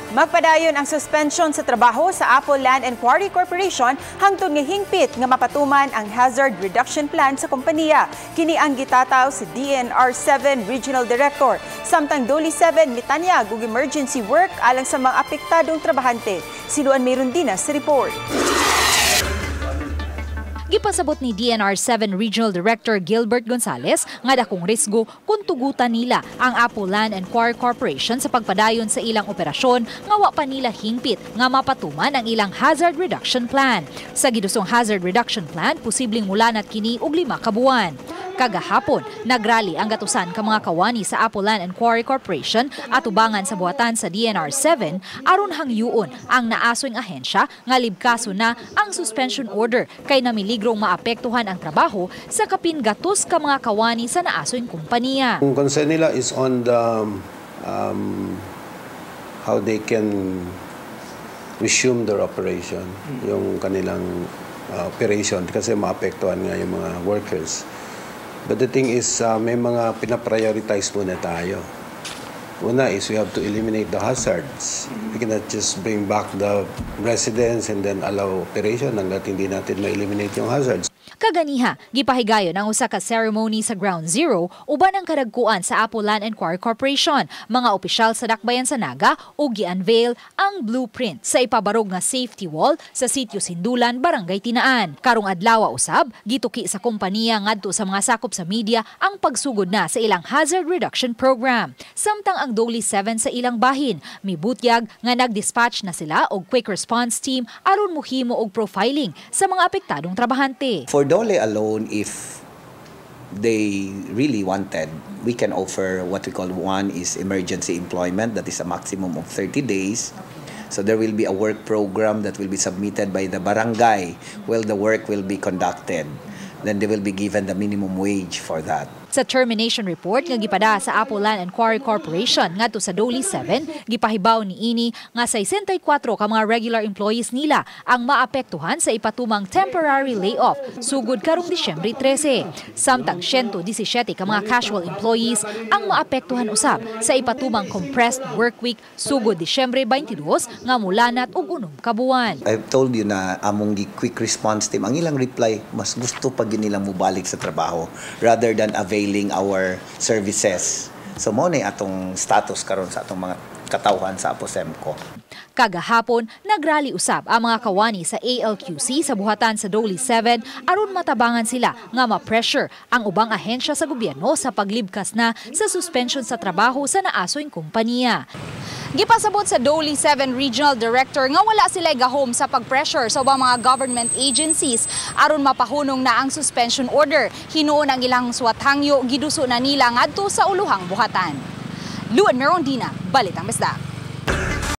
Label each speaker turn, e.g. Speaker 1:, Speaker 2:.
Speaker 1: Magpadayon ang suspension sa trabaho sa Apo Land and Quarry Corporation hangtod nga hingpit nga mapatuman ang hazard reduction plan sa kompanya. Kini ang gitataw sa DENR 7 Regional Director. Samtang DOLE 7 mitanyag og emergency work alang sa mga apektadong trabahante. Si Luan Merundina sa report.
Speaker 2: Gipasabot ni DENR 7 Regional Director Gilbert Gonzales nga dakong risgo kung tugutan nila ang Apo Land and Quarry Corporation sa pagpadayon sa ilang operasyon nga wa pa nila hingpit nga mapatuman ang ilang hazard reduction plan. Sa gidusong hazard reduction plan, posibleng mulanat kini og 5 ka buwan. Kagahapon, nagrally ang gatusan ka mga kawani sa Apo Land and Quarry Corporation atubangan sa buhatan sa DENR 7 aron hangyuon ang naasoy ahensya nga libkaso na ang suspension order kay namiligrong maapektuhan ang trabaho sa kapin gatos ka mga kawani sa naasoy kumpanya.
Speaker 3: Ang concern nila is on the how they can resume their operation, yung kanilang operation kasi maapektuhan nga yung mga workers. But the thing is, may mga pinaprioritize muna tayo. Una is we have to eliminate the hazards. We cannot just bring back the residents and then allow operation hanggat hindi natin ma-eliminate yung hazards.
Speaker 2: Kaganiha, gipahigayon ang usa ka ceremony sa Ground Zero uban ang kadagkuan sa Apo Land and Quarry Corporation, mga opisyal sa Dakbayan sa Naga ug gi-unveil ang blueprint sa ipabarog nga safety wall sa Sitio Sindulan, Barangay Tinaan. Karong adlaw usab, gituki sa kompanya ngadto sa mga sakop sa media ang pagsugod na sa ilang hazard reduction program. Samtang ang DOLE 7 sa ilang bahin, mibutyag nga nag-dispatch na sila og quick response team aron muhimo og profiling sa mga apektadong trabahante.
Speaker 4: For DOLE alone, if they really wanted, we can offer what we call, one is emergency employment, that is a maximum of 30 days. So there will be a work program that will be submitted by the barangay where the work will be conducted. Then they will be given the minimum wage for that.
Speaker 2: Sa termination report nga gipada sa Apo Land and Quarry Corporation ngadto sa DOLE 7, gipahibaw ni ini nga 64 ka mga regular employees nila ang maapektuhan sa ipatumang temporary layoff sugod karong Disyembre 13. Samtang 117 ka mga casual employees ang maapektuhan usab sa ipatumang compressed work week sugod Disyembre 22 nga mulanat og 6 ka buwan.
Speaker 4: I've told you na among gi quick response team, ang ilang reply, mas gusto pa gyud nilang mubalik sa trabaho rather than availing our services. So mao na atong status karon sa atong mga katawhan sa APOCEMCO.
Speaker 2: Kagahapon, nagrally usab ang mga kawani sa ALQC sa buhatan sa DOLE 7 aron matabangan sila nga ma-pressure ang ubang ahensya sa gobyerno sa paglibkas na sa suspension sa trabaho sa naasoy kumpanya.
Speaker 5: Gipasabot sa DOLE 7 Regional Director nga wala sila gahom sa pag-pressure sa ubang mga government agencies aron mapahunong na ang suspension order. Hinuon ang ilang suwathangyo giduso na nila ngadto sa uluhang buhatan. Luan Merondina, Balitang Bisdak.